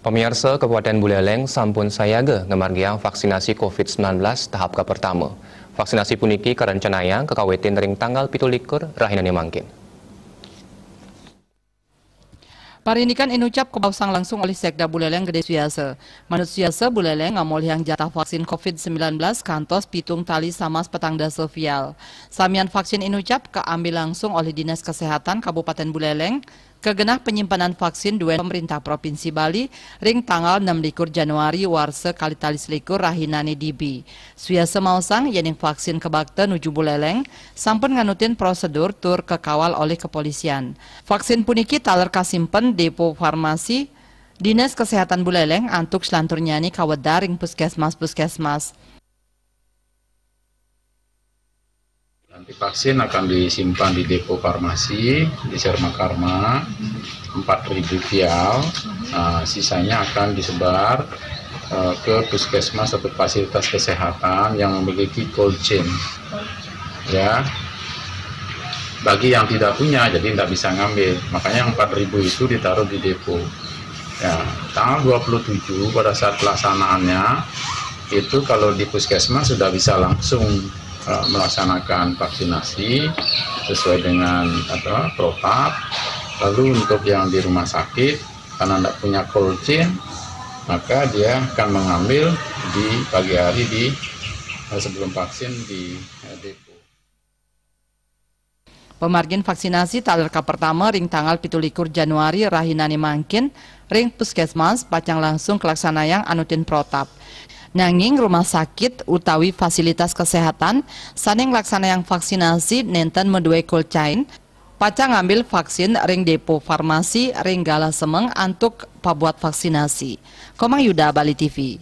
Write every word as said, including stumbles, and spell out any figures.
Pamiarsa, Kabupaten Buleleng sampun sayaga ngamargiang vaksinasi covid sembilan belas tahap kapertama. Vaksinasi puniki karencanayang kakawitin ring tanggal pitu likur rahinane mangkin. Parindikan inucap kabaosang langsung olih Sekda Buleleng Gede Suyasa. Manut Suyasa, Buleleng ngamolihang jatah vaksin covid sembilan belas kantos pitung tali samas petang dasa vial. Samian vaksin inucap kaambil langsung olih Dinas Kesehatan Kabupaten Buleleng, kagenah panyimpanan vaksin duen pemerintah Provinsi Bali ring tanggal enam likur Januari warsa kalih tali selikur rahinane dibi. Suyasa maosang yening vaksin kabakta nuju Buleleng sampun nganutin prosedur tur kakawal olih kepolisian. Vaksin puniki taler kasimpen depo farmasi Dinas Kesehatan Buleleng antuk selanturnyane kawedar ring puskesmas-puskesmas. Nanti vaksin akan disimpan di depo farmasi di Serma Karma, empat ribu vial. Nah, sisanya akan disebar eh, ke puskesmas atau fasilitas kesehatan yang memiliki cold chain. Ya, bagi yang tidak punya, jadi tidak bisa ngambil. Makanya yang empat ribu itu ditaruh di depo. Ya, tanggal dua puluh tujuh pada saat pelaksanaannya, itu kalau di puskesmas sudah bisa langsung eh, melaksanakan vaksinasi sesuai dengan apa, protap. Lalu untuk yang di rumah sakit, karena tidak punya cold chain, maka dia akan mengambil di pagi hari di eh, sebelum vaksin di eh, depo. Pamargin vaksinasi taler kapertama ring tanggal pitu likur Januari rahinane mangkin ring puskesmas pacang langsung kalaksanayang anutin protap. Nanging rumah sakit utawi fasilitas kesehatan sane nglaksanayang vaksinasi nenten madue cold chain, pacang ngambil vaksin ring depo farmasi ring Galah Semeng antuk pabuat vaksinasi. Komang Yuda, Bali T V.